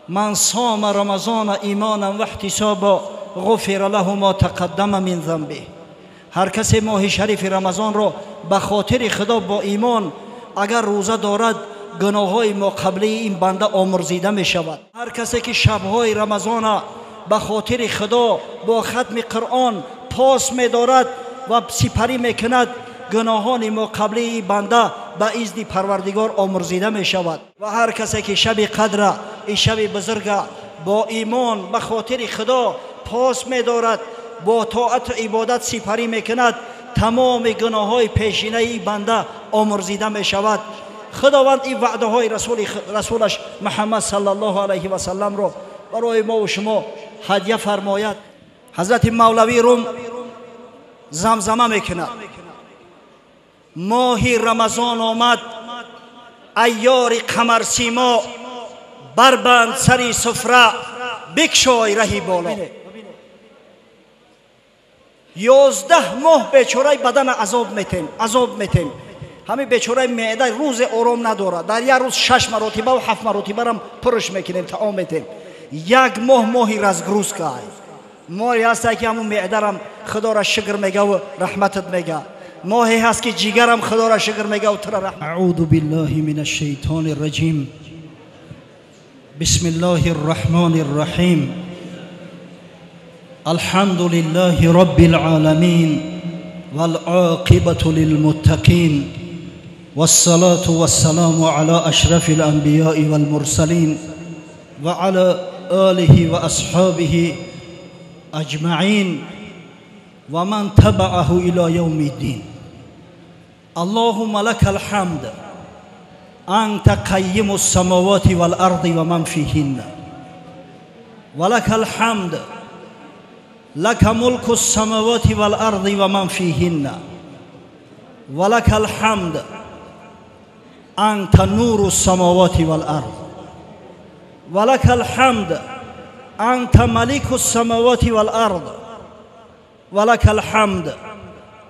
من صام رمضان ایمانا و احتسابا غفر له ما تقدم من ذنبه. هر کسی ماه شریف رمضان را به خاطر خدا با ایمان اگر روزه دارد گناه‌های ما قبلی این بنده آمرزیده می شود. هر کسی که شب‌های رمضان به خاطر خدا با ختم قرآن پاس می دارد و سپری می کند گناهان ما قبلی این بنده به اذن پروردگار آمرزیده می شود. و هر کسی که شب قدر این شب بزرگ با ایمان به خاطر خدا پاس می دارد با طاعت و عبادت سپری می کند تمام گناه‌های پیشینه این بنده آمرزیده می شود. خداوند این وعده های رسولش محمد صلی الله علیه و سلم را برای ما و شما هدیه فرماید. حضرت مولوی روم زمزمه میکند ماه رمضان آمد ایار قمر سیما بربند سری سفره بکشای رهی بالا. 11 ماه بیچاره بدن عذاب میتیم عذاب میتیم. همه بیچاره معده روز آرام نداره. در یک روز 6 مرتبه و 7 مرتبه هم پرش میکنیم طعام میتیم. یک ماه ماهی разгрузка ماهی هست که همون معده رم خدا را شکر میگه و رحمتت میگه. ماهی هست که جیگرم خدا را شکر میگه و تو را رحمت. اعوذ بالله من الشیطان الرجیم. بسم الله الرحمن الرحیم. الحمد لله رب العالمین والعاقبة للمتقین والصلاة والسلام على أشرف الأنبياء والمرسلين وعلى آله وأصحابه أجمعين ومن تبعه إلى يوم الدين. اللهم لك الحمد أنت قيم السماوات والأرض ومن فيهن ولك الحمد لك ملك السماوات والأرض ومن فيهن ولك الحمد أنت نور السماوات والأرض ولك الحمد أنت ملك السماوات والأرض ولك الحمد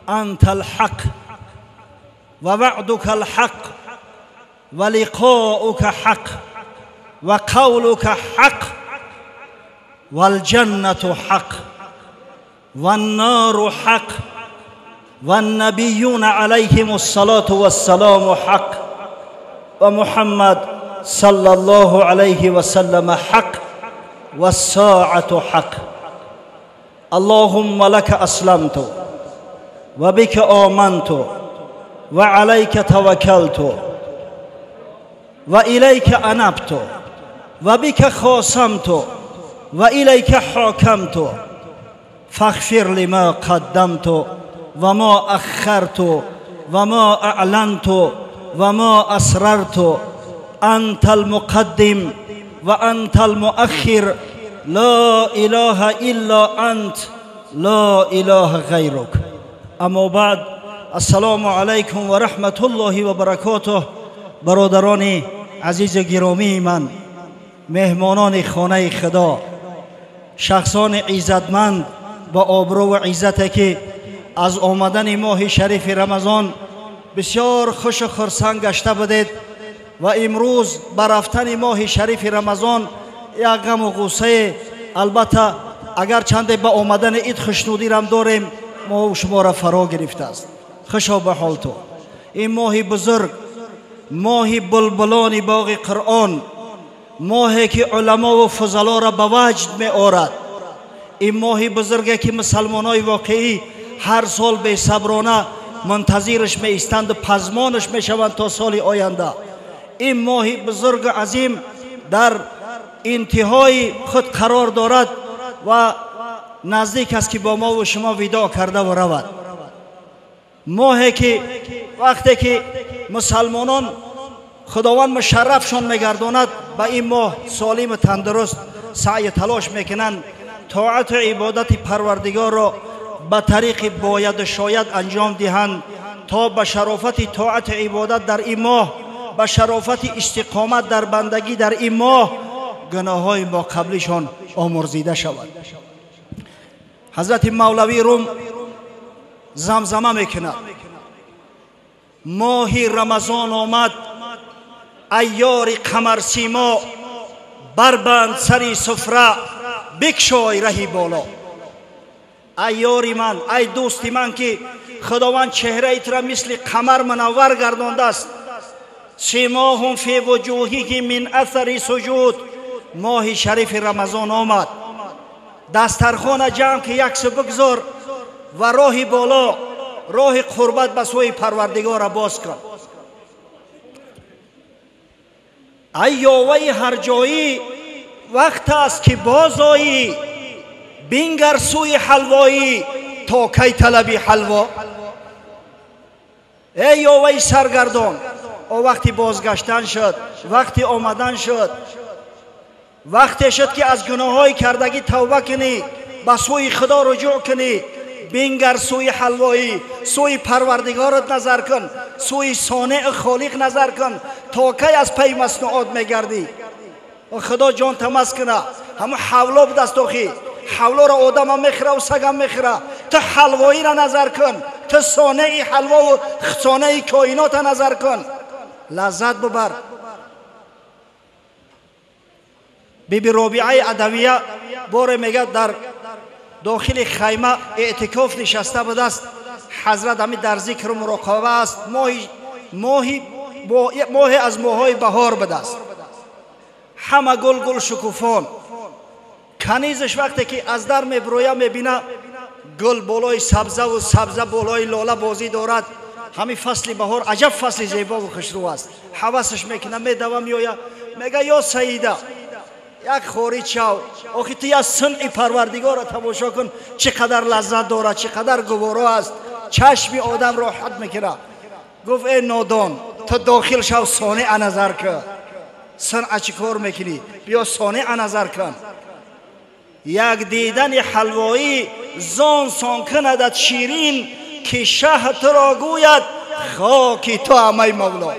أنت الحق ووعدك الحق ولقاؤك حق وقولك حق والجنة حق والنار حق والنبيون عليهم الصلاة والسلام حق ومحمد صلى الله عليه وسلم حق والساعة حق. اللهم لك أسلمت وبك آمنت وعليك توكلت وإليك أنبت وبك خاصمت وإليك حاكمت فاغفر لما قدمت وما أخرت وما أعلنت وما أسررت أنت المقدم وأنت المؤخر لا إله إلا أنت لا إله غيرك. أما بعد، السلام علیکم و رحمت الله و برکاته. برادران عزیز گرامی من، مهمانان خانه خدا، شخصان عزتمند با آبرو و عزت که از آمدن ماه شریف رمضان بسیار خوش و خرسند گشته بودید و امروز به رفتن ماه شریف رمضان یک غم و غصه، البته اگر چند به آمدن عید خوشنودی رم داریم، ما و شما را فرا گرفته است. خوشا به حال تو. این ماه بزرگ، ماه بلبلان باغ قرآن، ماهی که علما و فضلا را به وجد می آورد، این ماه بزرگی که مسلمانای واقعی هر سال به صبرانه منتظرش می ایستند و پزمانش می شوند تا سال آینده. این ماه بزرگ عظیم در انتهای خود قرار دارد و نزدیک است که با ما و شما وداع کرده و رود. ماهی که وقتی که مسلمانان خداوند مشرفشان میگرداند به این ماه سالم و تندرست سعی تلاش میکنند طاعت و عبادت پروردگار را به طریق باید و شاید انجام دهند تا به شرافت طاعت عبادت در این ماه، به شرافت استقامت در بندگی در این ماه گناه‌های ما قبلشان آمرزیده شود. حضرت مولوی روم زمزمه میکند ماه رمضان آمد ایار قمر سیما Барбанд сари суфра, бикшой раҳи боло. Ай ёри ман, ай дӯсти ман, ки Худованд чеҳраи тура мисли қамар мунаввар гардондааст. Симоҳум фи вуҷуҳиҳим мин асари суҷуд. Моҳи шарифи Рамазон омад. Дастархона ҷамъ ки яксу бигзор ва роҳи боло, роҳи қурбат ба сӯи Парвардигора боз кун. Ай ёваи ҳарҷоӣ, вақт аст ки бозоӣ, бингар сӯи ҳалвоӣ, то кай талаби ҳалво. Эй ёваи саргардон, о вақти бозгаштан шуд, вақти омадан шуд, вақте шуд ки аз гуноҳҳои кардагӣ тавба кунӣ, ба сӯи Худо руҷӯъ кунӣ. Бингар сӯи ҳалвоӣ, сӯи Парвардигорат назар кун, сӯи сонеъ холиқ назар кун. То кай аз пайи маснуот мегардӣ? Худо ҷон тамаз куна. Ҳамун ҳавло будаст охи. Ҳавлоро одамам мехӯра ва сагам мехӯра. Ту ҳалвоиро назар кун, ту сонеи ҳалвову сонеи коинота назар кун, лаззат бубар. Биби Робиаи Адавия боре мегӯяд, дар дохили хайма эътикоф нишаста будааст. Ҳазрат ҳами дар зикру муроқаба аст. Моҳе аз моҳҳои баҳор будааст. Ҳама гул гул шукуфон. Канизаш вақте ки аз дар мебироя, мебина гул болои сабзаву сабза болои лола бозӣ дорад. Ҳамин фасли баҳор аҷаб фасли зебову хушрӯ аст. Ҳавасаш мекуна, медава, меоя, мега: ё Саида, як хориҷ шав, охи ту як сунъи Парвардигорро тамошо кун, чӣ қадар лаззат дорад, чӣ қадар гуворо аст, чашми одам роҳат мекунад. Гуфт: э нодон, ту дохил шав, сонеа назар кун. Сунъа чӣ кор мекунӣ? Биё сонеа назар кун. Як дидани ҳалвоӣ зон сон кунадат ширин, ки шаҳ туро гӯяд хоки ту амай мавло.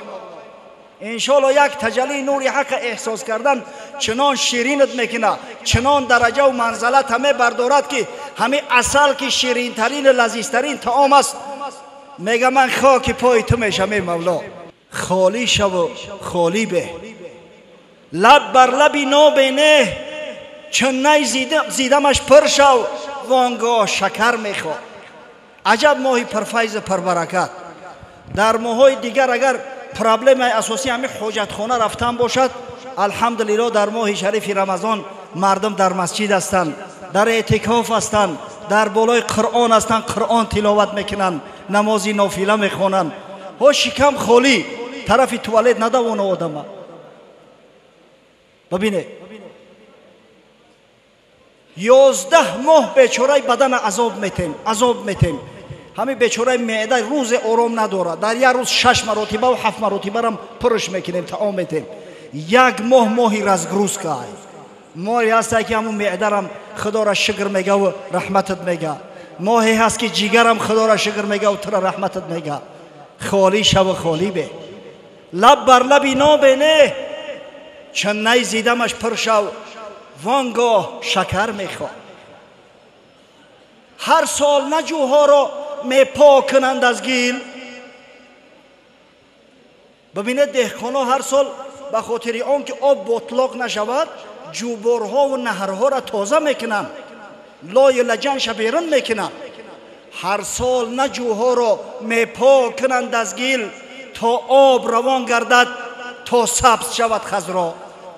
Иншоалло як таҷаллии нури ҳаққа эҳсос кардан чунон ширинат мекунад, чунон дараҷаву манзалат ҳаме бардорад, ки ҳамин асал ки ширинтарину лазизтарин таом аст, мега ман хоки пои ту мешам, эй мавло. Холӣ шаву холӣ беҳ, лаб бар лаби нобенеҳ, чун най зидамаш пур шав, вонгоҳ шакар мехоҳ. Аҷаб моҳи пурфайзу пурбаракат. Дар моҳҳои дигар агар проблемаи асосӣ ҳамин ҳоҷатхона рафтан бошад, алҳамдулилло дар моҳи шарифи Рамазон мардум дар масҷид ҳастанд, дар эътикоф ҳастанд, дар болои Қуръон ҳастанд, Қуръон тиловат мекунанд, намози нофила мехонанд. Ҳо шикам холӣ тарафи туалет надавона одама. Бибинед, 11 моҳ бечораи бадана азоб метем, азоб метем. Ҳамин бечораи меъда рӯзе ором надорад. Дар як рӯз 6 маротибаву 7 маротибарам пурш мекунем, таом метем. Як моҳ моҳи разгрузка. Моҳе ҳаста ки ҳамун меъдарам Худоро шукр мегаву раҳматат мега. Моҳе ҳаст ки ҷигарам Худоро шукр мегаву тура раҳматат мега. Холӣ шаву холӣ бе, лаб бар лаби нобене, чун най зидамаш пур шав, вонгоҳ шакар мехоҳ. Ҳар сол на ҷӯҳоро мепок кунанд аз гил. Бибинед, деҳқонҳо ҳар сол ба хотири он ки об ботлоқ нашавад, ҷӯборҳову наҳрҳоро тоза мекунанд, лою лаҷанша берун мекунанд. Ҳар сол на ҷӯҳоро мепок кунанд аз гил, то об равон гардад, то сабз шавад хазро,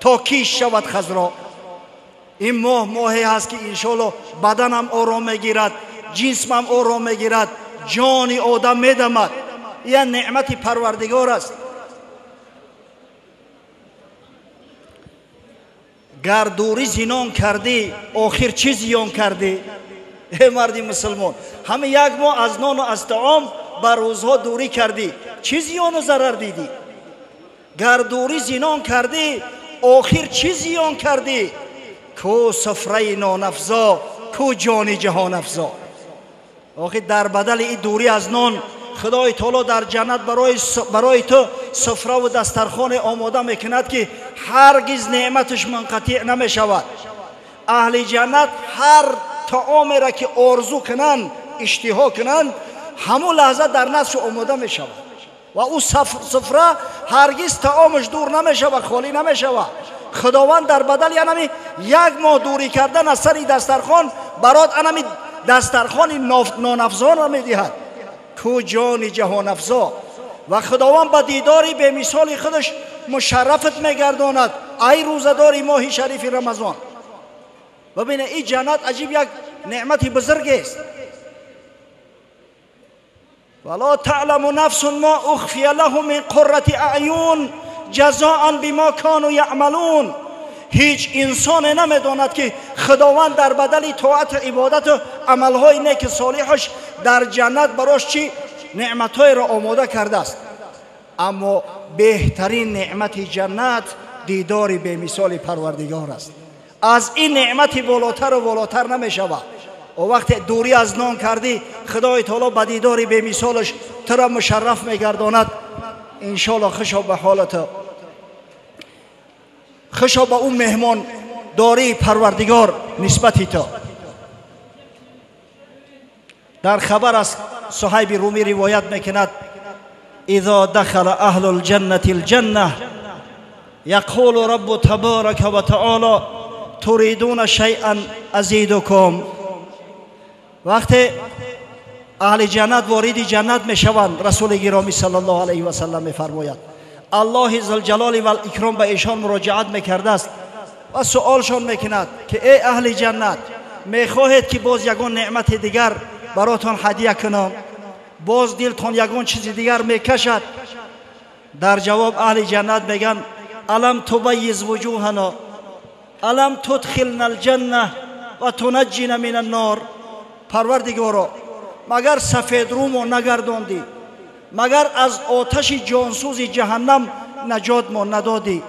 то киш шавад хазро. Ин моҳ моҳе ҳаст ки иншоалло баданам ором мегирад, ҷисмам ором мегирад, ҷони одам медамад. Ин неъмати Парвардигор аст. Гар дурӣ зинон кардӣ, охир чӣ зиён кардӣ? Э марди мусулмон, ҳама як моҳ аз нону аз таом ба рӯзҳо дурӣ кардӣ, чӣ зиёну зарар дидӣ? Гар дурӣ зинон кардӣ, охир чӣ зиён кардӣ? Ку суфраи нонафзо, ку ҷони ҷаҳонафзо. Охир дар бадали ин дурӣ аз нон Худои таоло дар ҷаннат барои ту суфраву дастархоне омода мекунад, ки ҳаргиз неъматаш мунқатиъ намешавад. Аҳли ҷаннат ҳар таомеро ки орзу кунанд, иштиҳо кунанд, ҳамун лаҳза дар наздшо омода мешавад. و او سفره هرگز طعامش دور نمیشه و خالی نمیشه. خداوند در بدل یعنی یک ماه دوری کردن از سر دسترخوان برات انمی دسترخوان نانافزا را میدهد کو جان جهان افزا. و خداوند با دیداری به مثال خودش مشرفت میگرداند ای روزه‌دار ماه شریف رمضان. ببینه این جنت عجیب یک نعمت بزرگ است. ولا تعلم نفس ما اخفی لهم من قرة اعین جزاء بما كانوا یعملون. هیچ انسان نمیداند که خداوند در بدل طاعت عبادت و عملهای نیک صالحش در جنت براش چی نعمتهای را آماده کرده است. اما بهترین نعمت جنت دیدار به مثال پروردگار است. از این نعمت بالاتر و بالاتر نمیشود. و وقتی دوری از نان کردی خدای تعالی به دیدار به مثالش تو را مشرف میگرداند. انشالله خوشا به حالت، خوشا به اون مهمان داری پروردگار نسبتی تا. در خبر است صهیب رومی روایت میکند اذا دخل اهل الجنة الجنة یقول رب تبارک و تعالی تريدون شیئا ازیدکم. وقتی اهل جنت وارد جنت میشوند رسول گرامی صلی الله علیه و سلم میفرماید الله ذوالجلال و الاکرام به ایشان مراجعت میکرده است و سؤالشان میکند که ای اهل جنت میخواهید که باز یگان نعمت دیگر براتان هدیه کنم؟ باز دلتان یگان چیز دیگر میکشد؟ در جواب اهل جنت میگن الم تبیض وجوهنا الم تدخلنا الجنه و تنجینا من النار. پروردگارا مگر سفید رومو نگرداندی؟ مگر از آتش جانسوز جهنم نجات ما ندادی؟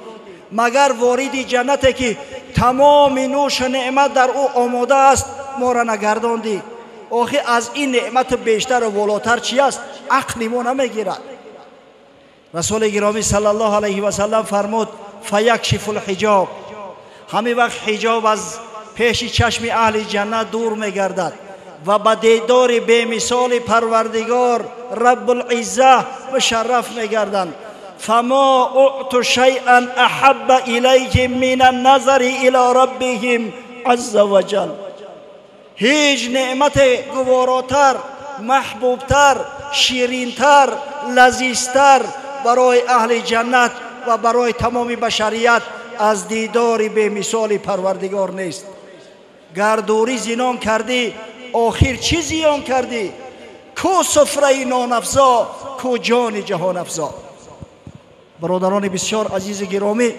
مگر وارد جنتی که تمام نوش نعمت در او آماده است ما را نگرداندی؟ آخه از این نعمت بیشتر و والاتر چی است؟ عقل ما نمیگیرد. رسول گرامی صلی الله علیه و سلم فرمود فیکشف الحجاب. همین وقت حجاب از پیش چشم اهل جنت دور میگردد و به دیدار به مثال پروردگار رب العزه مشرف میگردند. فما اعطوا شیئا احب الیهم من النظر الی ربهم عز وجل. هیچ نعمت گواراتر، محبوبتر، شیرینتر، لذیذتر برای اهل جنت و برای تمام بشریت از دیدار به مثال پروردگار نیست. گر دوری زینان کردی آخر چی زیان کردی؟ کو سفره نان افزا کو جان جهان افزا. برادران بسیار عزیز گرامی،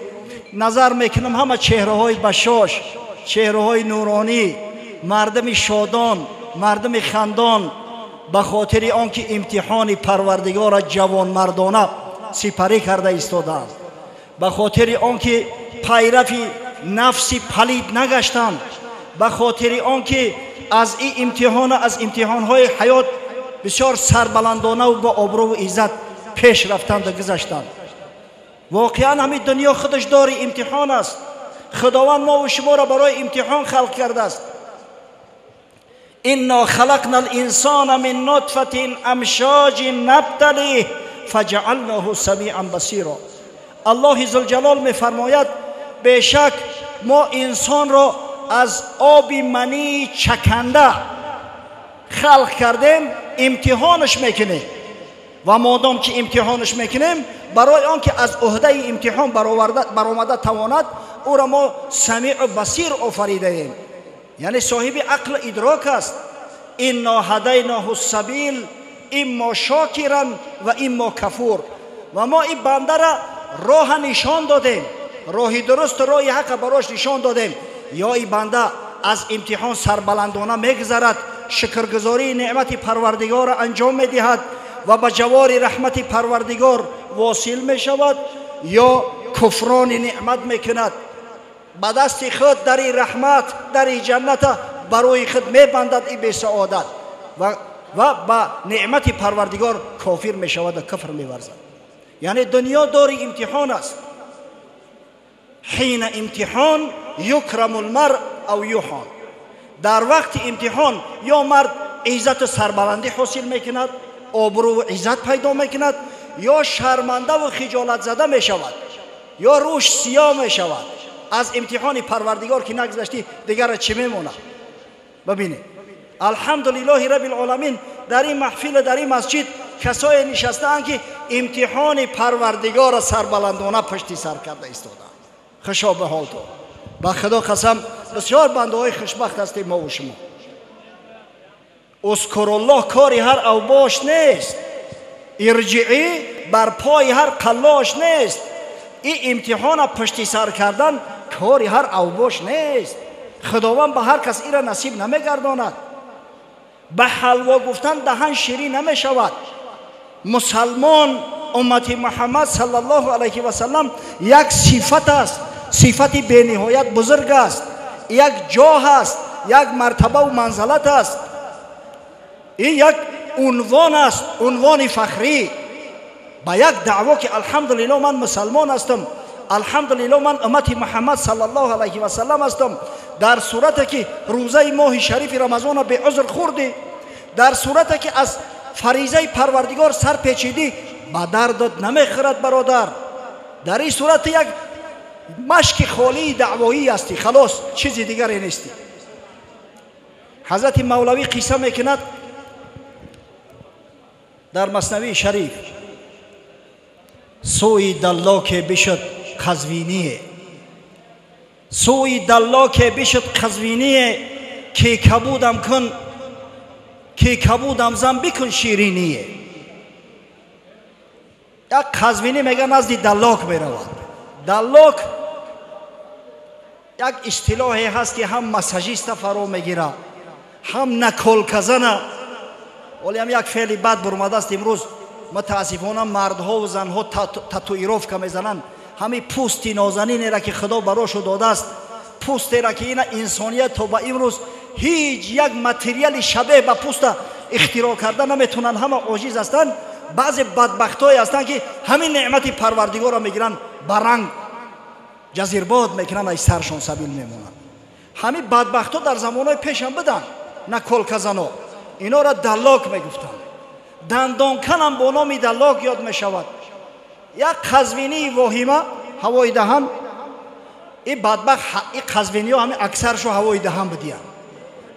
نظر میکنم همه چهره های بشاش، چهره های نورانی، مردم شادان، مردم خندان، به خاطر آنکه امتحان پروردگار جوان مردانه سپری کرده ایستادند، به خاطر آنکه پیرو نفس پلید نگشتند، به خاطر آنکه از این امتحان، از امتحانهای حیات بسیار سربلندانه و با آبرو و عزت پیش رفتند و گذشتند. واقعا همین دنیا خودش داری امتحان است. خداوند ما و شما را برای امتحان خلق کرده است. انا خلقنا الانسان من نطفه امشاج نبتلیه فجعلناه سمیعا بصیرا. الله ذوالجلال میفرماید بیشک ما انسان را از آب منی چکنده خلق کردیم، امتحانش میکنیم و مادام که امتحانش میکنیم برای آنکه از عهده امتحان برآمده تواند او را ما سمیع و بصیر آفریده ایم، یعنی صاحب عقل ادراک است. انا هدیناه السبیل اما شاکرا و اما کفور. و ما این بنده را راه نشان دادیم، راه درست، راه حق براش نشان دادیم. یا این بنده از امتحان سربلندانه میگذرد، شکرگزاری نعمت پروردگار را انجام میدهد و به جوار رحمت پروردگار واصل میشود، یا کفران نعمت میکند، به دست خود در رحمت در جنت برای خود میبندد این بی‌سعادت و به نعمت پروردگار کافر میشود و کفر میورزد. یعنی دنیا داری امتحان است. حین امتحان یکرم المرء او یهان. در وقت امتحان یا مرد عزت و سربلندی حاصل میکند، آبرو و عزت پیدا میکند، ё шарманда ва хиҷолат зада мешавад, ё рӯш сиёҳ мешавад. Аз имтиҳони Парвардигор ки нагузаштӣ, дигара чӣ мемонад? Бибинед, алҳамдулиллоҳи раббил оламин, дар ин маҳфил, дар ин масҷид касое нишастаанд, ки имтиҳони Парвардигорро сарбаландона пушти сар карда истодаанд. Хушо ба ҳолтон! Ба Худо қасам, бисёр бандаҳои хушбахт ҳастем мо ва шумо. Узкуруллоҳ кори ҳар авбош нест, ирҷиӣ бар пои ҳар қаллош нест. Ин имтиҳона пушти сар кардан кори ҳар авбош нест. Худованд ба ҳар кас ира насиб намегардонад. Ба ҳалво гуфтан даҳан ширин намешавад. Мусалмон, уммати Муҳаммад саллаллоҳу алайҳи васаллам як сифат аст, сифати бениҳоят бузург аст, як ҷоҳ аст, як мартабаву манзалат аст, ин як унвон аст, унвони фахрӣ. Ба як даъво ки алҳамдулилло, ман мусалмон ҳастам, алҳамдулилло, ман уммати Муҳаммад саллаллоҳу алайҳи васаллам ҳастам, дар сурате ки рӯзаи моҳи шарифи Рамазонро беузр хӯрдӣ, дар сурате ки аз фаризаи Парвардигор сар печидӣ, ба дардат намехӯрад, бародар. Дар ин сурат як машки холии даъвоӣ ҳастӣ, халос, чизи дигаре нестӣ. Ҳазрати Мавлавӣ қисса мекунад дар Маснавии шариф: сӯи даллоке бишуд Қазвиние, сӯи даллоке бишуд Қазвиние, ки кабудам кун, ки кабудам зан бикун шириние. Як қазвинӣ, мега, назди даллок меравад. Даллок як истилоҳе ҳаст, ки ҳам массажиста фаро мегирад, ҳам наколказана. Ҳоле ҳам як феъли бад бурмадааст имрӯз, мутаассифона, мардҳову занҳо татуировка мезананд. Ҳамин пӯсти нозанинеро, ки Худо барошу додааст, пӯстеро, ки ина инсоният то ба имрӯз ҳеҷ як материали шабеҳ ба пӯста ихтироъ карда наметавонанд, ҳама оҷиз ҳастанд. Баъзе бадбахтҳое ҳастанд, ки ҳамин неъмати Парвардигорро мегиранд, ба ранг ҷазирбод мекунанд, ай саршон сабил мемонанд. Ҳамин бадбахтҳо дар замонҳои пешам буданд, наколказано, инора даллок мегуфтанд. Дандонканам бо номи даллок ёд мешавад. Як қазвинии воҳима, ҳавои даҳан, и бадбахт, и қазвиниҳо ҳамин аксаршо ҳавои даҳан бидиҳанд.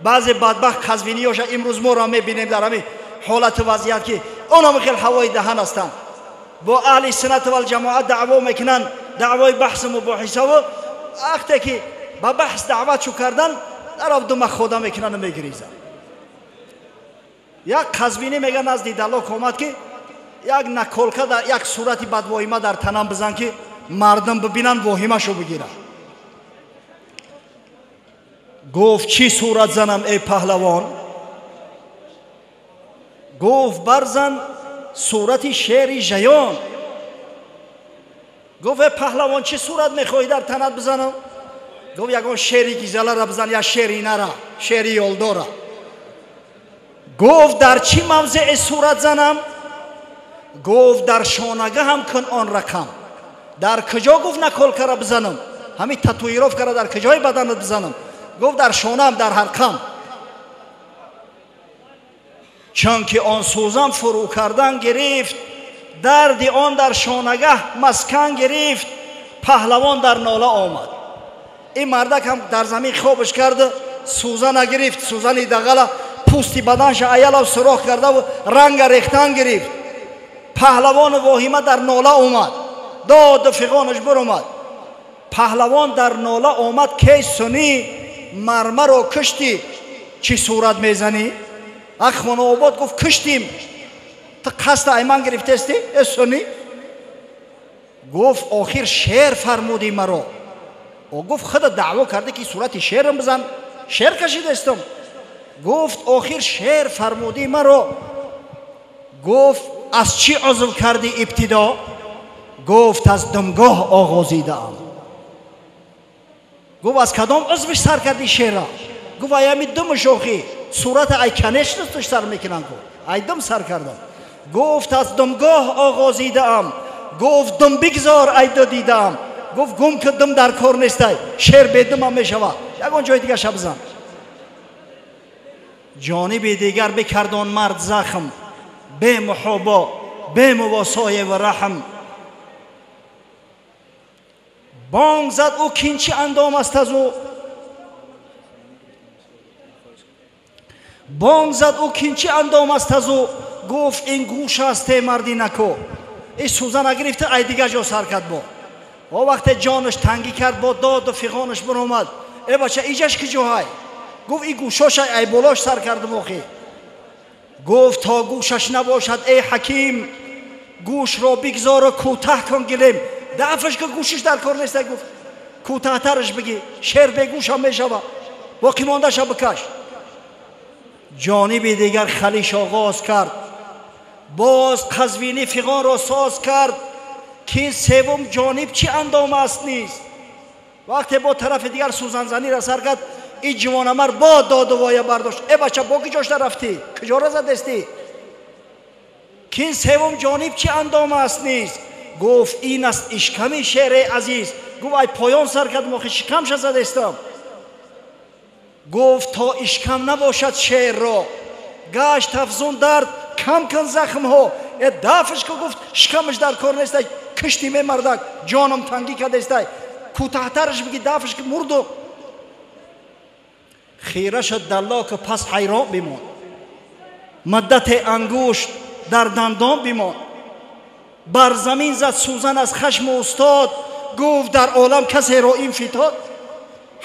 Баъзе бадбахт қазвиниҳоша имрӯз моро мебинем дар ҳамин ҳолату вазъият, ки онам хел ҳавои даҳан ҳастанд, бо аҳли суннат валҷамоат даъво мекунанд, даъвои баҳсу мубоҳисаву вақте ки ба баҳс даъват шу кардан, дарав дума хода мекунанду мегиризанд. Як қазвинӣ, мега, назди даллок омад, ки як наколка дар як сурати бадвоҳима дар танам бизан, ки мардум бибинанд, воҳимашу бигиранд. Гуфт: «Чӣ сурат занам, эй паҳлавон?» Гуфт: «Барзан сурати шери жаён». Гуфт: «Эй паҳлавон, чӣ сурат мехоҳӣ дар танат бизанам?» Гуфт: «Ягон шери гизалара бизан, я шери нара, шери ёлдора». Гуфт: «Дар чӣ мавзеъе сурат занам?» Гуфт: «Дар шонагаҳам кун он рақам». «Дар куҷо, гуфт, наколкара бизанам, ҳамин татуировкара дар куҷои баданат бизанам?» Гуфт: «Дар шонаам, дар ҳарқам». Чунки он сӯзан фурӯ кардан гирифт, дарди он дар шонагаҳ маскан гирифт. Паҳлавон дар нола омад. Ин мардак ҳам дар замин хобаш карда, сӯзана гирифт, сӯзани дағала пӯсти баданша аялав сурох кардаву ранга рехтан гирифт. Паҳлавону воҳима дар нола омад, доду фиғонаш биромад. Паҳлавон дар нола омад: «Кей сунӣ, мармаро куштӣ, чӣ сурат мезанӣ?» Ак хонаобод гуфт: «Куштим, ту қасда айман гирифтестӣ, э сунӣ». Гуфт: «Охир шер фармудӣ маро». О гуфт: «Худа даъво кардӣ, ки сурати шерам бизан, шер кашидастам». Гуфт: «Охир шер фармудӣ маро». Гуфт: «Аз чӣ узв кардӣ ибтидо?» Гуфт: «Аз думгоҳ оғозидаам». Гуфт: «Аз кадом узвиш сар кардӣ шера?» Гуфт: «Ай ами думу шохӣ, сурата ай конечностш сар мекунанд ку, ай дум сар кардам». Гуфт: «Аз думгоҳ оғозидаам». Гуфт: «Дум бигзор, ай ду дидаам». Гуфт: «Гум ки, дум дар кор нестай, шер бедумам мешавад, ягон ҷои дигаша бизан». Ҷониби дигар бикард он мард захм, бемуҳобо, бемувосое ва раҳм. Бонг зад ӯ кин чӣ андом аст аз ӯ, бонг зад ӯ кин чӣ андом аст аз ӯ, гуфт ин гӯш аст э марди нако. Ин сӯзана гирифта ай дигар ҷо сар кард бо. О вақте ҷонаш тангӣ кард бо доду фиғонаш баромад. Э бача иҷаш ки ҷоҳай? Гуфт ин гӯшош ай болош сар кардам охи. Гуфт то гӯшаш набошад эй ҳаким, гӯшро бигзору кӯтаҳ кун гилем. Дафаш ки гӯшиш дар кор нест, гуфт кӯтаҳтараш бигӣ, шер бегӯшам мешава, боқӣ мондаша бикаш. Ҷониби дигар халиш оғоз кард, боз қазвини фиғонро соз кард ки севум ҷониб чӣ андом аст низ. Вақте бо тарафи дигар сӯзанзаниро сар кард, ин ҷавонамар бо доду воя бардошт. Э бача бо ки ҷошта рафтӣ? Куҷоро задестӣ? Ки севум ҷониб чӣ андом аст низ. Гуфт ин аст ишками шере азиз. Гуфт ай поён сар кардам, охи шикамша задестам. Гуфт то ишкам набошад шерро, гашт афзун дард кам кун захмҳо. Э дафш ку гуфт шикамаш дар кор нестай, кишти мемардак, ҷоном тангӣ кардестай, кӯтаҳтараш биги дафш ки мурду. Хира шуд даллоку пас ҳайрон бимонд, муддате ангушт дар дандон бимонд. Бар замин зад сӯзан аз хашму устод, гуфт дар олам касеро ин фитод.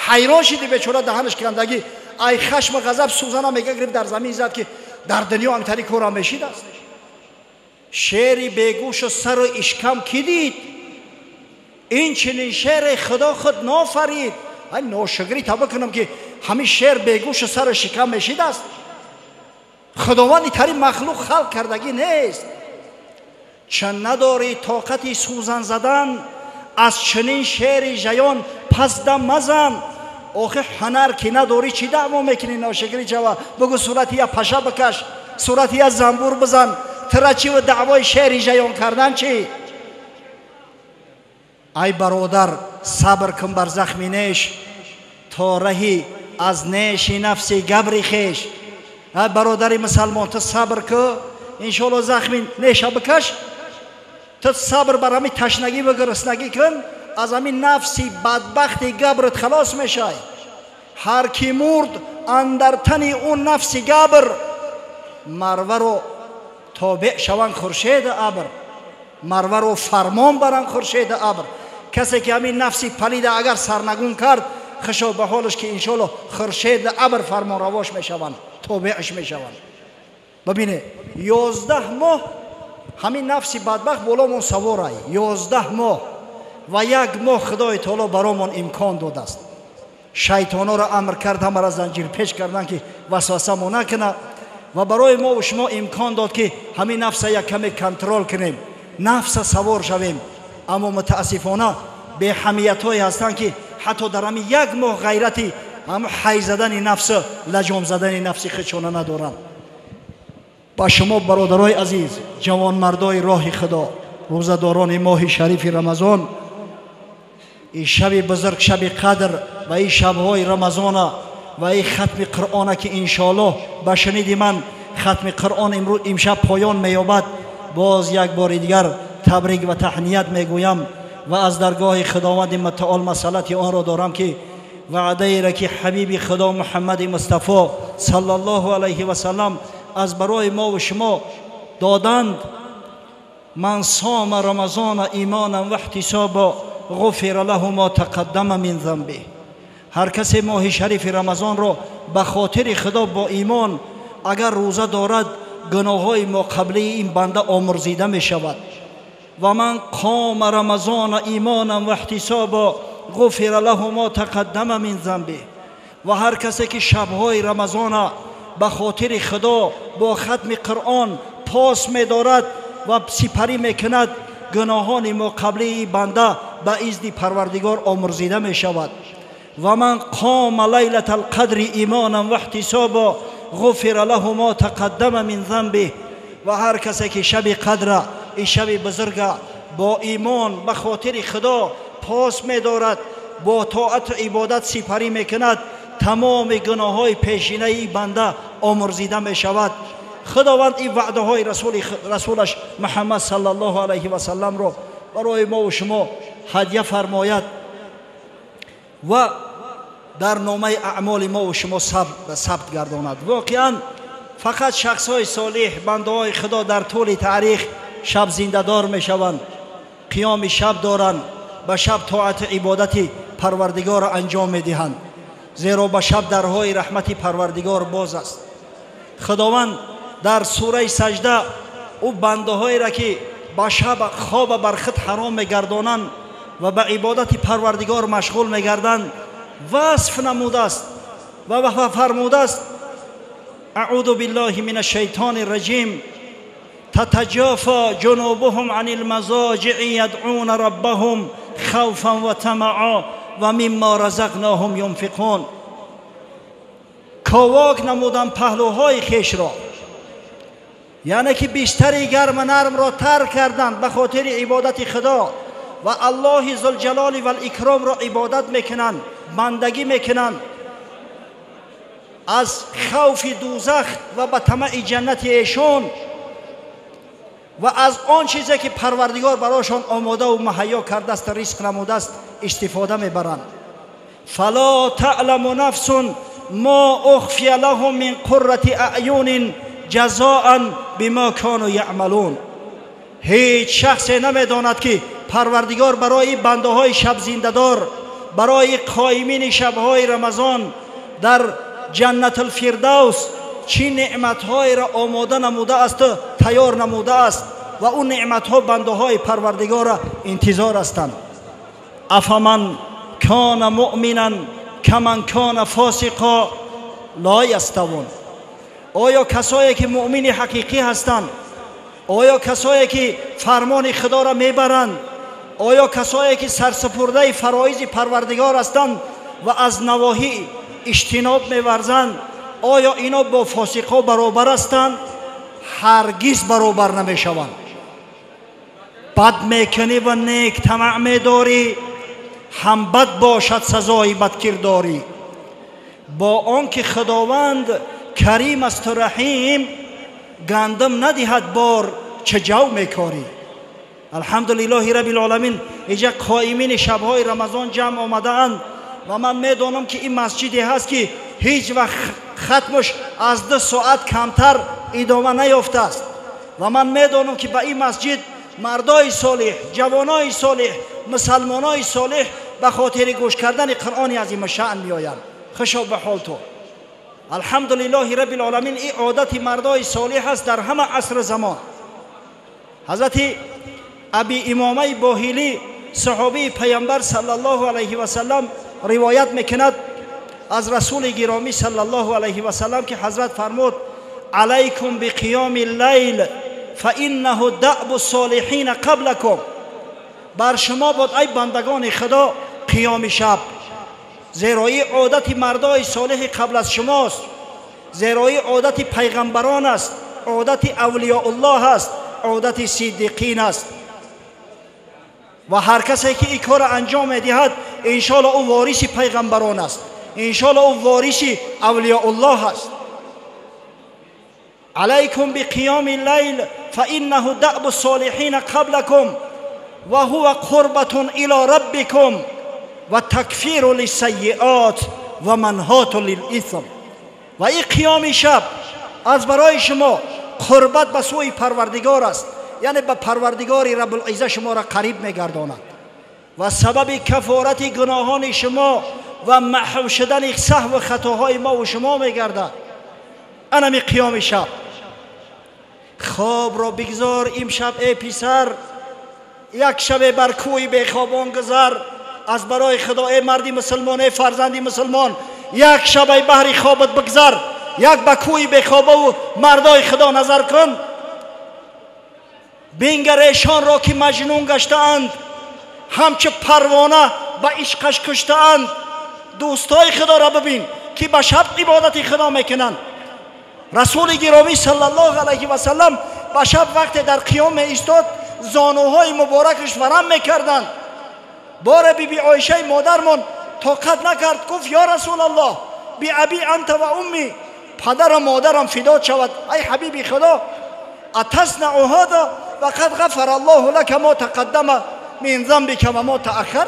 Ҳайрон шиди бечора, даҳанаш кандагӣ ай хашму ғазаб сӯзана мега гирифт дар замин зад ки дар дунё амтари корам мешидааст. Шери бегӯшу сару ишкам кӣ дид? Ин чунин шере худо худ нофарид. Ай ношукрӣ та бикунам ки ҳамин шер бегӯшу сару шикам мешидааст. Худованди тари махлуқ халқ кардагӣ нест. Чун надорӣ тоқати сӯзан задан, аз чунин шери жаён пас дам мазан. Охи ҳунар ки надорӣ чӣ даъво мекунӣ ношукрӣ чава? Бигӯ сурати я паша бикаш, сурати я занбур бизан, тира чӣ ва даъвои шери жаён кардан чӣ? Ай бародар, сабр кун бар захми неш, то раҳи аз неши нафси габри хеш. Ай бародари мусалмон, ту сабр ку, иншоалло захми неша бикаш, ту сабр бар ҳамин ташнагӣ ва гуруснагӣ кун, аз ҳамин нафси бадбахти габрат халос мешай. Ҳар ки мурд андар тани ӯ нафси габр, марваро тобеъ шаванд хуршеду абр, марваро фармон баранд хуршеду абр. Касе ки ҳамин нафси палида агар сарнагун кард, хушо ба ҳолаш ки иншоалло хуршеду абр фармонравош мешаванд, тобеъш мешаванд. Бибине, 11 моҳ ҳамин нафси бадбахт боломон саворай, 11 моҳ ва як моҳ Худои таоло баромон имкон додааст. Шайтонҳоро амр кард ҳамаро занҷирпеч кардан ки васвасамо накунад ва барои мо шумо имкон дод ки ҳамин нафса як каме контрол кунем, нафса савор шавем. Аммо мутаассифона беҳамиятҳое ҳастанд ки ҳатто дар ҳамин як моҳ ғайрати ҳам ҳай задани нафса, лаҷом задани нафси худшона надоранд. Ба шумо бародарои азиз, ҷавонмардои роҳи Худо, рӯзадорони моҳи шарифи Рамазон, ин шаби бузург, шаби қадр ва ин шабҳои Рамазона ва ин хатми Қуръона ки иншоаллоҳ ба шуниди ман хатми Қуръон имрӯз имшаб поён меёбад, боз як бори дигар табрик ва таҳният мегӯям ва аз даргоҳи Худованди мутаол масъалати онро дорам ки ваъдаеро ки ҳабиби Худо Муҳаммади Мустафо саллаллоҳу алайҳи васаллам аз барои мо ва шумо доданд: ман сома рамазона имонан ва иҳтисобо ғуфира лаҳу мо тақаддама мин занбиҳ. Ҳар касе моҳи шарифи Рамазонро ба хотири Худо бо имон агар рӯза дорад, гуноҳҳои моқаблии ин банда омурзида мешавад. Ва ман қома рамазона имонан ва иҳтисобо ғуфира лаҳу мо тақаддама мин занбиҳ. Ва ҳар касе ки шабҳои Рамазона ба хотири Худо бо хатми Қуръон пос медорад ва сипарӣ мекунад, гуноҳони моқаблии банда ба изни Парвардигор омурзида мешавад. Ва ман қома лайлата алқадри имонан ва иҳтисобо ғуфира лаҳу мо тақаддама мин занбиҳ. Ва ҳар касе ки шаби қадра, ин шаби бузурга бо имон ба хотири Худо пос медорад, бо тоату ибодат сипарӣ мекунад, тамоми гуноҳҳои пешинаи банда омурзида мешавад. Худованд ин ваъдаҳои расулаш Муҳаммад саллаллоҳу алайҳи васалламро барои мо ва шумо ҳадя фармояд ва дар номаи аъмоли мо ва шумо сабт гардонад. Воқеан фақат шахсҳои солиҳ, бандаҳои Худо дар тӯли таърих шаб зиндадор мешаванд, қиёми шаб доранд, ба шаб тоату ибодати Парвардигорро анҷом медиҳанд, зеро ба шаб дарҳои раҳмати Парвардигор боз аст. Худованд дар сураи Саҷда ӯ бандаҳоеро ки ба шаб хоба бар худ ҳаром мегардонанд ва ба ибодати Парвардигор машғул мегарданд васф намудааст ва фармудааст: аъузу биллаҳи мин ашшайтони раҷим تتجافى جنوبهم عن المضاجع يدعون ربهم خوفا وطمعا ومما رزقناهم ينفقون. کاواک نمودن پهلوهای خیش را، یعنی که بیشتری گرم و نرم را ترک کردند به خاطر عبادت خدا و الله ذوالجلال و الاکرام را عبادت میکنند، بندگی میکنند، از خوف دوزخ و به طمع جنت ایشان و از آن چیزی که پروردگار برایشان آماده و مهیا کرده است، رزق نموده است، استفاده میبرند. فلا تعلم نفس ما اخفی لهم من قرة اعین جزاء بما كانوا یعملون. هیچ شخصی نمیداند که پروردگار برای بنده های شب زنده‌دار، برای قائمین شبهای رمضان در جنت الفردوس چی نعمت‌های را آماده نموده است، تیار نموده است و اون نعمت‌ها بنده های پروردگار را انتظار هستند. افمن کان مؤمنا کمن کان فاسقا لا یستوون. آیا کسایی که مؤمن حقیقی هستند، آیا کسایی که فرمان خدا را میبرند، آیا کسایی که سرسپرده فرایض پروردگار هستند و از نواهی اجتناب میورزند، آیا اینا با فاسقا برابر هستند؟ هرگز برابر نمیشوند. بد میکنی و نیک طمع میداری، هم بد باشد سزای بدکرداری. با آنکه خداوند کریم است و رحیم، گندم ندهد بار چه جو میکاری. الحمدلله رب العالمین. اینجا قائمین شبهای رمضان جمع آمده اند و من میدانم که این مسجدی هست که هیچ وقت ختمش از 2 ساعت کمتر ادامه نیافته است و من میدانم که به این مسجد مردای صالح، جوانای صالح، مسلمانای صالح به خاطر گوش کردن قرآن عظیم شأن میآیند. خوشا به حال تو. الحمدلله رب العالمین. این عادت مردای صالح است در همه عصر زمان. حضرت ابی امامه باهلی صحابی پیامبر صلی الله علیه و سلم روایت میکند از رسول گرامی صلی الله علیه و سلم که حضرت فرمود: علیکم بقیام اللیل فانه دأب الصالحین قبلکم. بر شما باد ای بندگان خدا قیام شب، زیرا این عادت مردای صالح قبل از شماست، زیرا این عادت پیغمبران است، عادت اولیاء الله است، عادت صدیقین است. و هر کسی که این کار انجام میدهد انشاءالله او وارث پیغمبران است، انشاءالله او وارث اولیاء الله است. علیکم بقیام اللیل فانه دأب الصالحین قبلکم و هو قربة الی ربکم و تکفیر للسیئات و منهات للإثم. و این قیام شب از برای شما قربت به سوی پروردگار است، یعنی به پروردگار رب العزه شما را قریب میگرداند و سبب کفارت گناهان شما و محو شدن سهو و خطاهای ما و شما میگردد. انمی قیام شب. خواب را بگذار امشب ای پسر، یک شب بر کوی بیخوابان گذر. از برای خدا ای مردی مسلمان، ای فرزندی مسلمان، یک شب ای بحری خوابت بگذر، یک به کوی بیخوابه و مردای خدا نظر کن. بنگر ایشان را که مجنون گشته‌اند، همچه پروانه به عشقش کشته‌اند. دوستای خدا را ببین که به شب عبادت خدا میکنند. رسول گرامی صلی الله علیه و سلم به شب وقت در قیام ایستاد، زانوهای مبارکش ورم میکردند. بار بی بی عایشه مادرمان طاقت نکرد، گفت یا رسول الله بی ابی انت و امی، падарам модарам фидо шавад, ай ҳабиби Худо, атаснаъу ҳаза ва қад ғафара Аллоҳу лака мо тақаддама мин занбика ва мо тааххар.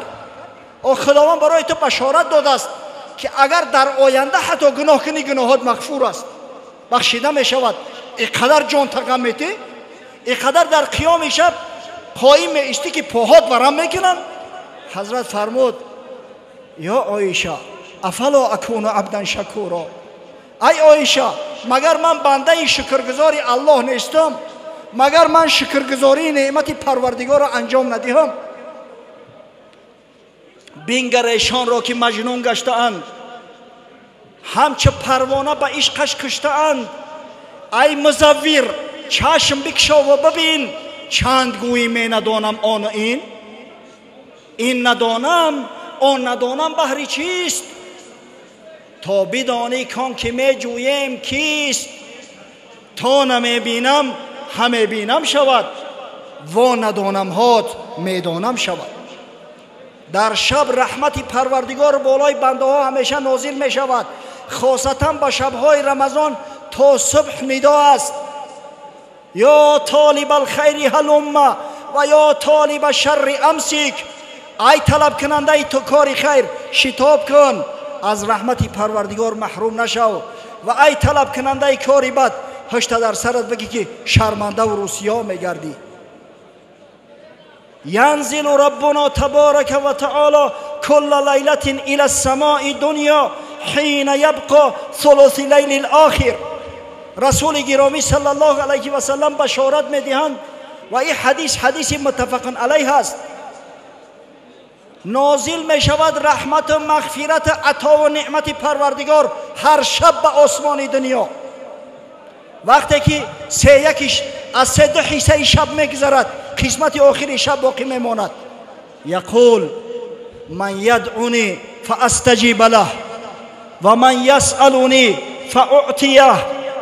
О Худованд барои ту башорат додааст ки агар дар оянда ҳатто гуноҳ кунӣ, гуноҳот мағфур аст, бахшида мешавад. Ин қадар ҷон тақам метӣ, ин қадар дар қиёми шаб қоим меистӣ ки поҳот варам мекунанд. Ҳазрат фармуд: ё Оиша, афало акуну абдан шакуро, ай Оиша, магар ман бандаи шукргузори Аллоҳ нестам? Магар ман шукргузории неъмати Парвардигорро анҷом надиҳам? Бингар эшонро ки маҷнун гаштаанд, ҳамчу парвона ба ишқаш куштаанд. Ай музаввир, чашм бикшову бибин, чанд гӯӣ менадонам ону ин, ин надонам он надонам баҳри чист, то бидонӣ кон ки меҷӯем кист. То намебинам ҳамебинам шавад, во надонамҳот медонам шавад. Дар шаб раҳмати Парвардигор болои бандаҳо ҳамеша нозил мешавад, хосатан ба шабҳои Рамазон то субҳ нидо аст: ё толиба алхайри ҳалумма ва ё толиба шарри амсик. Ай талабкунандаи ту кори хайр, шитоб кун, аз раҳмати Парвардигор маҳрум нашав. Ва ай талабкунандаи кори бад, ҳашта дар сарат бигӣ ки шармандаву русиё мегардӣ. ينزل ربنا تبارك وتعالى كل ليلة إلى السماء الدنيا حين يبقى ثلث ليل الآخر. رسول گرامی صلی الله علیه و سلم بشارت میدهند و این حدیث حدیث متفق علیه است. نازل می شود رحمت و مغفرت، عطا و نعمت پروردگار هر شب به آسمان دنیا. وقتی که سه یکیش از سه دو حصه شب میگذرد، قسمت آخر شب باقی میماند. یقول من یدعونی فاستجیب له و من یسألونی فاعطیه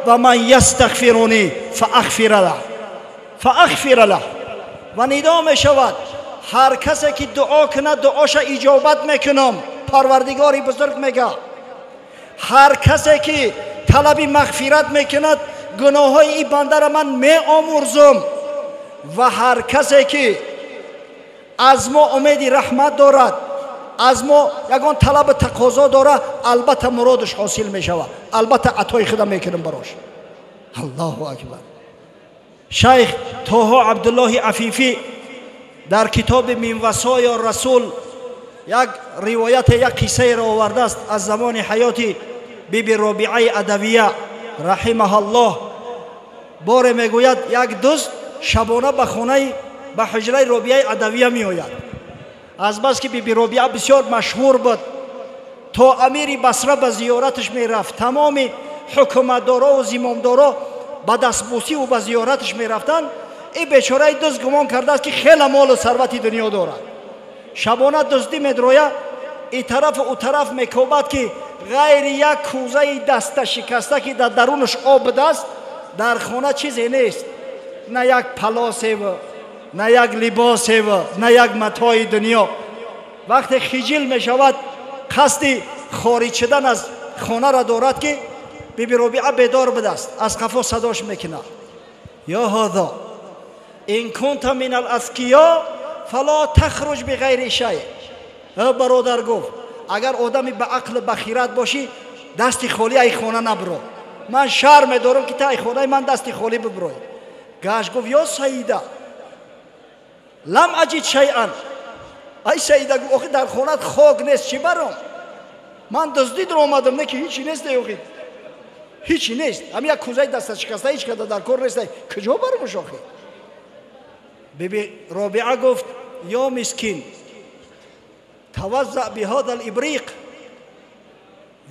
و من یستغفرونی فاغفر له فاغفر له. و ندا می شود هر کسی که دعا کند دعاش اجابت میکنم. پروردگاری بزرگ میگه هر کسی که طلب مغفرت میکند گناههای این بنده را من می آمرزم. و هر کسی که از ما امید رحمت دارد، از ما یگان طلب تقاضا دارد، البته مرادش حاصل می شود، البته عطای خدا میکنم براش. الله اکبر. شیخ طه عبدالله عفیفی در کتاب من وصایا رسول یک روایت، یک قصه را آورده است از زمان حیات بی بی رابعه عدویه رحمه الله. باره میگوید یک دزد شبانه به خانه به حجره رابعه عدویه می آید. از بس که بی بی رابعه بسیار مشهور بود، تا امیر بصره به زیارتش میرفت، تمام حکومتدارا و زمامدارا به دستبوسی و به زیارتش میرفتند. این بیچاره دزد گمان کرده است که خیلی مال و ثروت دنیا دارد. شبانه دزدی میدروید، این طرف و او طرف میکوبد که غیر یک کوزه دسته شکسته که در درونش آب است در خانه چیزی نیست، نه یک پلاسه و نه یک لباسه و نه یک متاع دنیا. وقتی خجل میشود قصد خارج شدن از خانه را دارد که بی بی رابعه بیدار بوده است، از قفا صداش میکنه: یا هذا ان كنت من الاذکیا فلا تخرج بغیر شیء. برادر گفت اگر آدمی به عقل به خیرت باشی دست خالی ای خانه نبرو، من شرم دارم که تا ای خانه من دست خالی ببروی. گشت گفت یا سیده لم اجد شیئا. ای سیده گفت آخه در خانه خاک نیست، چی برم؟ من دزدی در آمدم، نه که هیچی نیست، آخه هیچی نیست، همین یک کوزه دست شکسته هیچ کده در کار نیست، کجا برمش آخه؟ بی بی رابعه گفت یا مسکین توضع بهذا الإبريق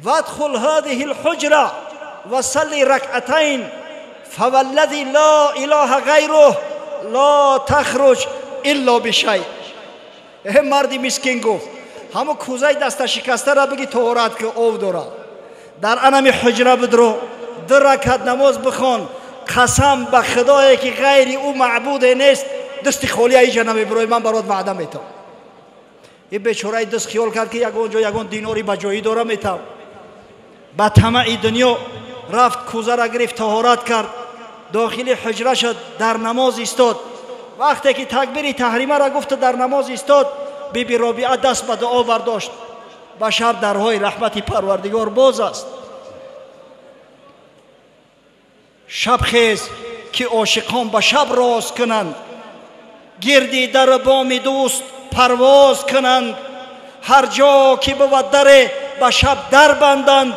وادخل هذه الحجرة وصلي ركعتين فوالذي لا إله غيره لا تخرج إلا بشيء. مردی مسکین گفت همو کوزه دست شکسته را بگی طهارت که آب داره، در انمی حجره بدرو، دو رکعت نماز بخوان، قسم به خدایی که غیر او معبود نیست دست خالی ایجا نمیبروی، من برات وعده میتم. این بیچاره دست خیال کرد که یگان جا یگان دیناری به جایی داره میتم. به طمع دنیا Рафт кӯзара гирифт, таҳорат кард, дохили ҳуҷра шуд, дар намоз истод. Вақте ки такбири таҳримаро гуфт, дар намоз истод, Биби Робиа даст ба дуо бардошт. Ба шаб дарҳои раҳмати Парвардигор боз аст. Шабхез ки ошиқон ба шаб роз кунанд, гирди дару боми дӯст парвоз кунанд, ҳар ҷо ки бувад даре ба шаб дар банданд,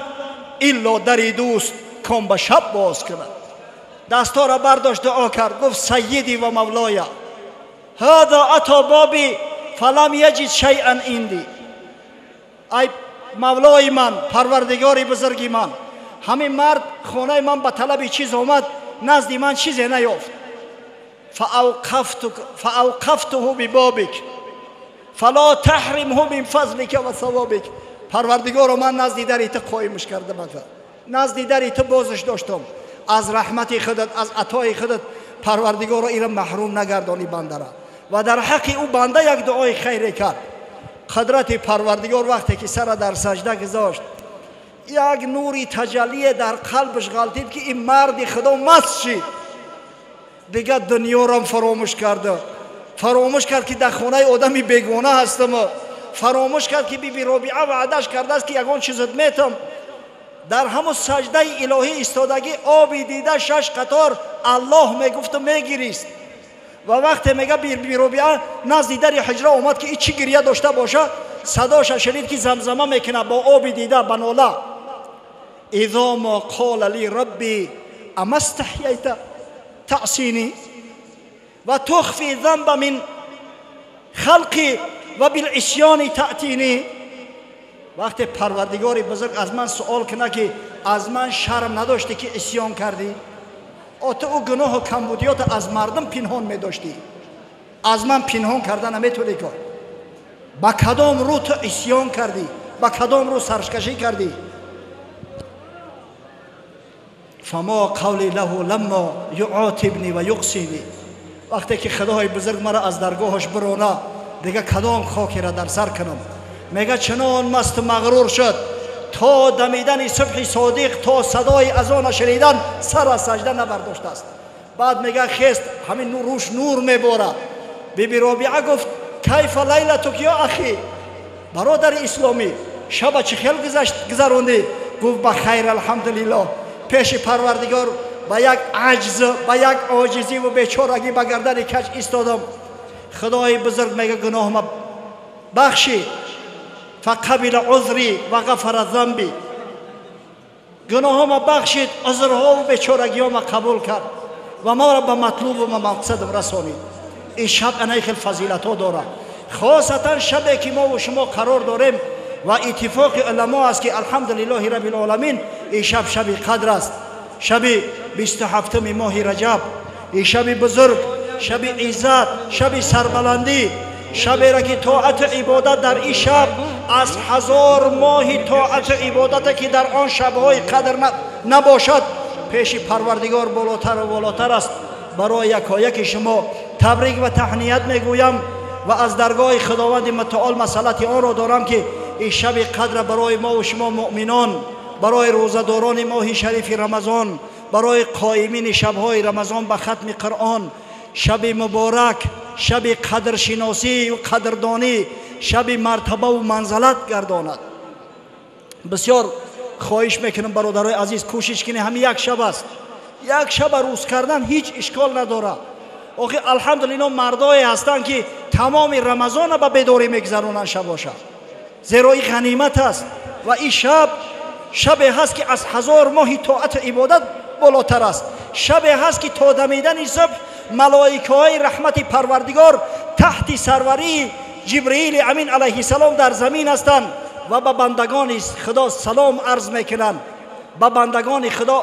илло дари дӯст кон ба шаб боз кунанд. Дастора бардошт, дуо кард, гуфт: сайиди ва мавлоя, ҳаза ато боби фалам яҷид шайъан инди. Ай мавлои ман, парвардигори бузурги ман, ҳамин мард хонаи ман ба талаби чиз омад, назди ман чизе наёфт. Фаавқафтуҳу бибобик фало таҳримҳу мин фазлика ва савобик. Парвардигоро, ман назди дари ту қоимш кардам, назди дари ту бозш доштам. Аз раҳмати худат, аз атои худат, Парвардигоро, ира маҳрум нагардонӣ бандара. Ва дар ҳаққи ӯ банда як дуои хайре кард. Қудрати Парвардигор вақте ки сара дар саҷда гузошт, як нури таҷаллие дар қалбаш ғалтид, ки ин марди Худо маст шид. Дигар дунёрам фаромӯш карда, фаромӯш кард, ки дар хонаи одами бегона ҳастам, фаромӯш кард, ки Биби Робиа ваъдаш кардааст, ки ягон чизат метам. Дар ҳамон саҷдаи илоҳӣ истодагӣ оби дида шаш қатор Аллоҳ мегуфту мегирист. Ва вақте мега Биби Робиа назди дари ҳуҷра омад, ки и чӣ гирия дошта боша, садоша шунид, ки замзама мекунад бо оби дида ба нола. Изо мо қола ли рабби ама стаҳяйта таъсини ва тухфи занба мин халқи ва билисёни таътини. Вақте Парвардигори бузург аз ман суол кунад, ки аз ман шарм надоштӣ, ки исён кардӣ, о ту ӯ гуноҳу камбудиёта аз мардум пинҳон медоштӣ, аз ман пинҳон карда наметавонӣ. Кор ба кадом рӯ ту исён кардӣ, ба кадом рӯ саркашӣ кардӣ? Фамо қавли лаҳу ламмо юотибни ва юқсини. Вақте ки Худои бузург мара аз даргоҳаш бирона, дига кадом хокеро дар сар кунам? Мега чунон масту мағрур шуд, то дамидани субҳи содиқ, то садои азона шунидан сар аз саҷда набардоштааст. Баъд мега хест, ҳамин рӯш нур мебора. Биби Робиа гуфт: кайфа лайлатук ё ахи, бародари исломӣ, шаба чӣ хел гузарондӣ? Гуфт: ба хайр, алҳамдулиллоҳ. Пеши Парвардигор ба як аҷз, ба як оҷизиву бечорагӣ ба гардани каҷ истодам. Худои бузург мега гуноҳма бахшид. Фақабила узри ва ғафара замби. Гуноҳома бахшид, узрҳову бечорагиҳома қабул кард ва маро ба матлубу ба мақсадам расонид. Ин шаб анаи хел фазилатҳо дорад, хосатан шабе ки мову шумо қарор дорем. Ва иттифоқи уламо аст, ки алҳамдулиллоҳи раббил ин шаб шаби қадр аст, шаби 27-уми моҳи Раҷаб. Ин шаби бузург, шаби иззат, шаби сарбаландӣ, шаберо ки тоату ибодат дар ин шаб аз 1000 моҳи тоату ибодате, ки дар он шабҳои қадр набошад, пеши Парвардигор болотару болотар аст. Барои якояки шумо табрик ва таҳният мегӯям ва аз даргоҳи Худованди мутаол масъалати онро дорам, ки ин шаби қадр барои мову шумо муъминон, барои рӯзадорони моҳи шарифи Рамазон, барои қоимини шабҳои Рамазон ба хатми Қуръон, шаби муборак, шаби қадршиносӣ ва қадрдонӣ, шаби мартабаву манзалат гардонад. Бисёр хоҳиш мекунам, бародарои азиз, кӯшиш кунед, ҳамин як шаб аст. Як шаба рӯз кардан ҳеҷ ишкол надорад. Охи алҳамдулиллоҳ, мардое ҳастанд, ки тамоми Рамазона ба бедорӣ мегузаронанд шабоша, зеро ин ғанимат аст. Ва ин шаб шабе ҳаст, ки аз 1000 моҳи тоату ибодат болотар аст. Шабе ҳаст, ки то дамидани субҳ малоикаҳои раҳмати Парвардигор таҳти сарварии Ҷибриили Амин алайҳиссалом дар замин ҳастанд ва ба бандагони Худо салом арз мекунанд, ба бандагони Худо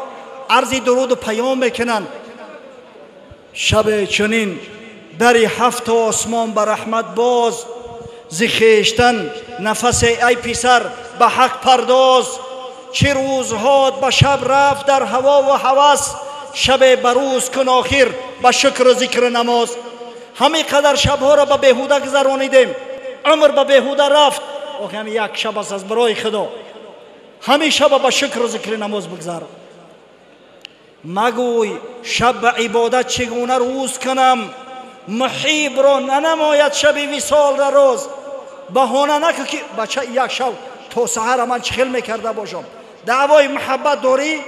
арзи дуруду паём мекунанд. Шабе чунин дари ҳафту осмон ба раҳмат боз, зи хештан нафасе ай писар ба ҳақ пардоз. Чӣ рӯзҳот ба шаб рафт дар ҳавову ҳавас, шабе ба рӯз кун охир ба шукру зикру намоз. Ҳамин қадар шабҳоро ба беҳуда гузаронидем, умр ба беҳуда рафт. Охи ҳамин як шаб аст аз барои Худо, ҳамин шаба ба шукру зикри намоз бигзар. Магӯй шаб ба ибодат чӣ гуна рӯз кунам, муҳибро нанамояд шаби висол дар рӯз. Баҳона накун ки бача як шаб то саҳара ман чӣ хел мекарда бошам. Даъвои муҳаббат дорӣ,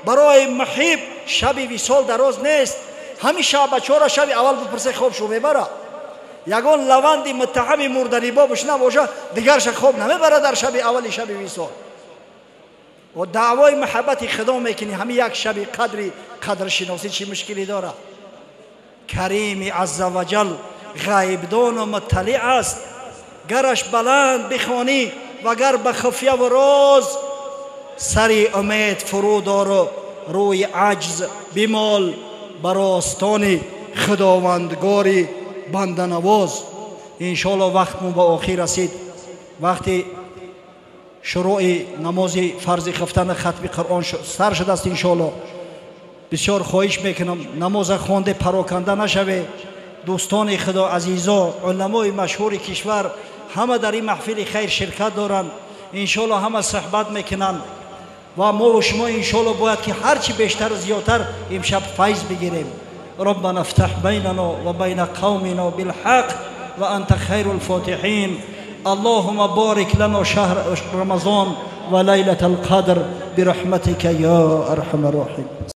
барои муҳиб шаби висол дар рӯз нест. Ҳамин шаб бачаҳоро шаби аввал бипурсе хоб шу мебара. Ягон лаванди муттаҳами мурданибобаш набоша, дигарша хоб намебара дар шаби аввали шаби висол. Ва даъвои муҳаббати худо мекунӣ, ҳамин як шаби қадри қадршиносӣ чӣ мушкилӣ дорад? Карими азза ва ҷал ғайбдону мутталиъ аст. Гараш баланд бихонӣ ва гар ба хуфя ва роз, сари умед фурӯ дору рӯи аҷз бимол ба ростони худовандгори банданавоз. Иншоалло вақтмон ба охир расид. Вақти шурӯи намози фарзи хуфтана хатми Қуръон сар шудааст. Иншоалло бисёр хоҳиш мекунам, намоза хонде пароканда нашаве. Дӯстони худо, азизо, уламои машҳури кишвар ҳама дар ин маҳфили хайр ширкат доранд. Иншоалло ҳама суҳбат мекунанд ва мо шумо иншоалло бояд ки ҳарчи бештару зиёдтар имшаб файз бигирем. ربنا افتح بيننا وبين قومنا بالحق وأنت خير الفاتحين. اللهم بارك لنا شهر رمضان وليلة القدر برحمتك يا أرحم الراحمين.